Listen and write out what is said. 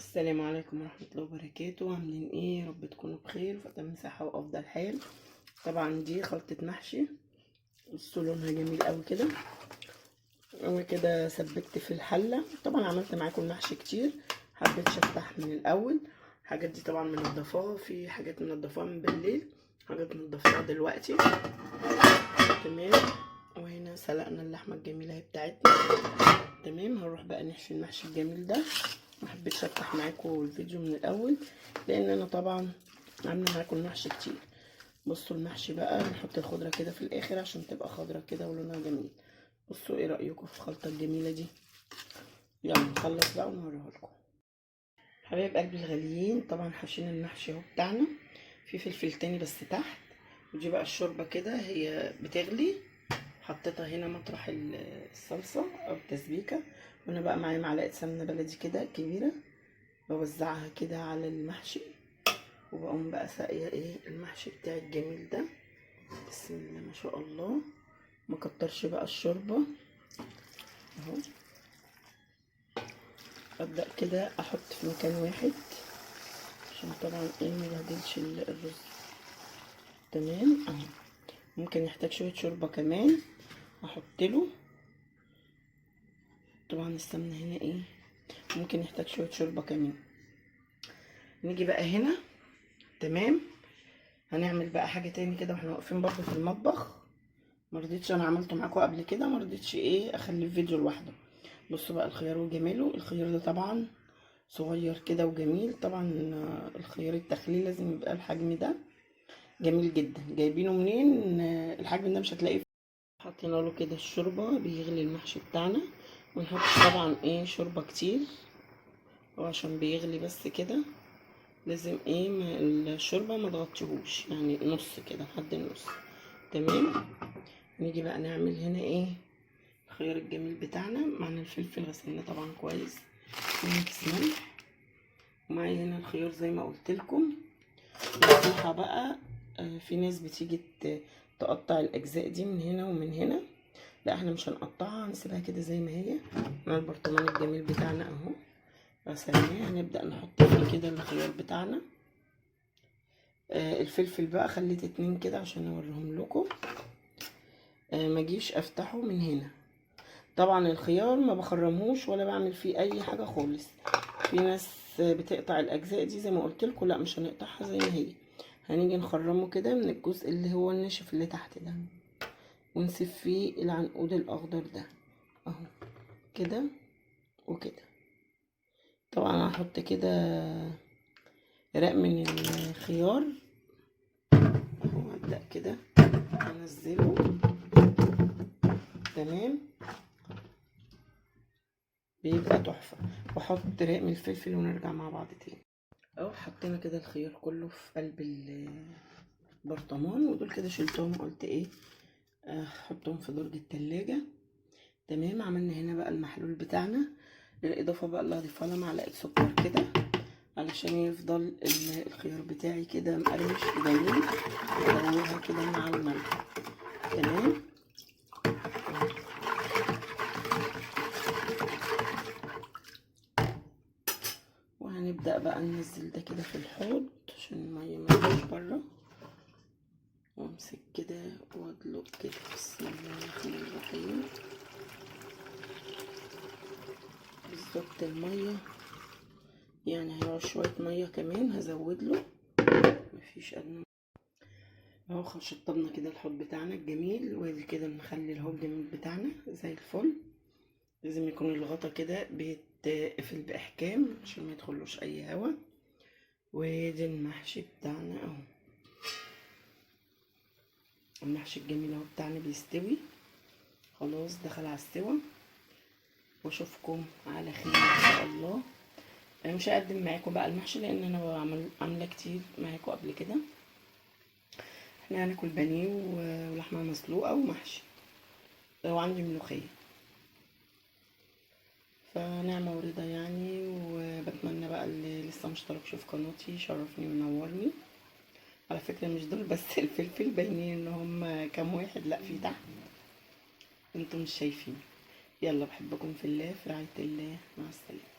السلام عليكم ورحمة الله وبركاته. عاملين ايه؟ يا رب تكونوا بخير وفي أتم صحة وافضل حال. طبعا دي خلطة محشي، بصوا لونها جميل قوي كده. انا كده سبكت في الحلة، طبعا عملت معاكم المحشي كتير، حبيتش افتح من الاول. الحاجات دي طبعا منضفاها، في حاجات منضفاها من بالليل، حاجات منضفاها دلوقتي. تمام. وهنا سلقنا اللحمة الجميلة اهي بتاعتنا. تمام. هنروح بقى نحشي المحشي الجميل ده. ما حبيتش افتح معاكم الفيديو من الاول لان انا طبعا عامله معاكم المحشي كتير. بصوا المحشي بقى نحط الخضرة كده في الاخر عشان تبقى خضرة كده ولونها جميل. بصوا ايه رايكم في الخلطة الجميلة دي؟ يلا نخلص بقى ونوريها لكم. حبايب قلبي الغاليين، طبعا حشينا المحشي اهو بتاعنا، في فلفل تاني بس تحت. ودي بقى الشوربة كده هي بتغلي، حطيتها هنا مطرح الصلصه او التسبيكه. وانا بقى معايا معلقه سمنه بلدي كده كبيرة، بوزعها كده على المحشي، وبقوم بقى ساقيه ايه المحشي بتاعي الجميل ده. بسم الله ما شاء الله. ما كترش بقى الشوربة اهو. ابدا كده احط في مكان واحد عشان طبعا ايه ما يبهدلش الرز. تمام اهو. ممكن يحتاج شوية شوربة كمان احط له. طبعا السمنة هنا ايه ممكن يحتاج شوية شوربة كمان. نيجي بقى هنا. تمام. هنعمل بقى حاجة تاني كده واحنا واقفين برضو في المطبخ. مرضيتش، انا عملته معاكم قبل كده، مرضيتش ايه اخلي الفيديو لوحده. بصوا بقى الخيار وجماله. الخيار ده طبعا صغير كده وجميل. طبعا الخيار التخليل لازم يبقى الحجم ده جميل جدا. جايبينه منين الحجم ده؟ مش هتلاقيه. حطينا له كده الشوربة، بيغلي المحشي بتاعنا. ونحط طبعا ايه شوربة كتير، وعشان بيغلي بس كده لازم ايه الشوربة ما تغطيهوش، يعني نص كده لحد النص. تمام. نيجي بقى نعمل هنا ايه الخيار الجميل بتاعنا. معنا الفلفل غسلناه طبعا كويس، وميكس ملح، ومعايا هنا الخيار زي ما قلت لكم. نصيحة بقى، في ناس بتيجي تقطع الاجزاء دي من هنا ومن هنا، لا احنا مش هنقطعها، هنسيبها كده زي ما هي. مع البرطمان الجميل بتاعنا اهو غسلناه، هنبدأ نحط فيه كده الخيار بتاعنا. الفلفل بقى خليت 2 كده عشان اوريهم لكم. ما جيش افتحه من هنا. طبعا الخيار ما بخرمهوش ولا بعمل فيه اي حاجة خالص. في ناس بتقطع الاجزاء دي زي ما قلت لكم، لا مش هنقطعها زي ما هي، هنيجي نخرمه كده من الجزء اللي هو الناشف اللي تحت ده، ونسيب فيه العنقود الاخضر ده اهو كده وكده. طبعا هحط كده رق من الخيار اهو، هبدأ كده انزله. تمام. بيبقى تحفة. واحط رق من الفلفل ونرجع مع بعض تاني. اهو حطينا كده الخيار كله في قلب البرطمان، ودول كده شلتهم قلت ايه احطهم في درج التلاجة. تمام. عملنا هنا بقى المحلول بتاعنا. للاضافه بقى اللي هضيفها لها معلقه سكر كده علشان يفضل الخيار بتاعي كده مقرمش وجميل. ادوبها كده مع الملح. تمام. وهنبدأ بقى ننزل ده كده في الحوض عشان المية ما تبقاش بره. وامسك كده وادلق كده. بسم الله الرحمن الرحيم. بالظبط المية، يعني هيقعد شوية مية كمان هزود له، مفيش ادنى. اهو شطبنا كده الحوض بتاعنا الجميل، وادي كده المخلل اهو الجميل بتاعنا زي الفل. لازم يكون الغطا كده بيتقفل باحكام عشان ما يدخلوش اي هوا. وادي المحشي بتاعنا اهو، المحشي الجميل اهو بتاعنا بيستوي خلاص، دخل على السوا. واشوفكم على خير ان شاء الله. انا مش هقدم معاكم بقى المحشي لان انا عامله كتير معاكم قبل كده. احنا هناكل بانيه ولحمه مسلوقة ومحشي، وعندي ملوخية. فنعمة ورضا يعني. وبتمنى بقى اللي لسه مشتركش في قناتي يشرفني وينورني. على فكرة مش دول بس الفلفل باينين ان هم كام واحد، لا في تحت انتم مش شايفين. يلا بحبكم في الله، في رعاية الله، مع السلامة.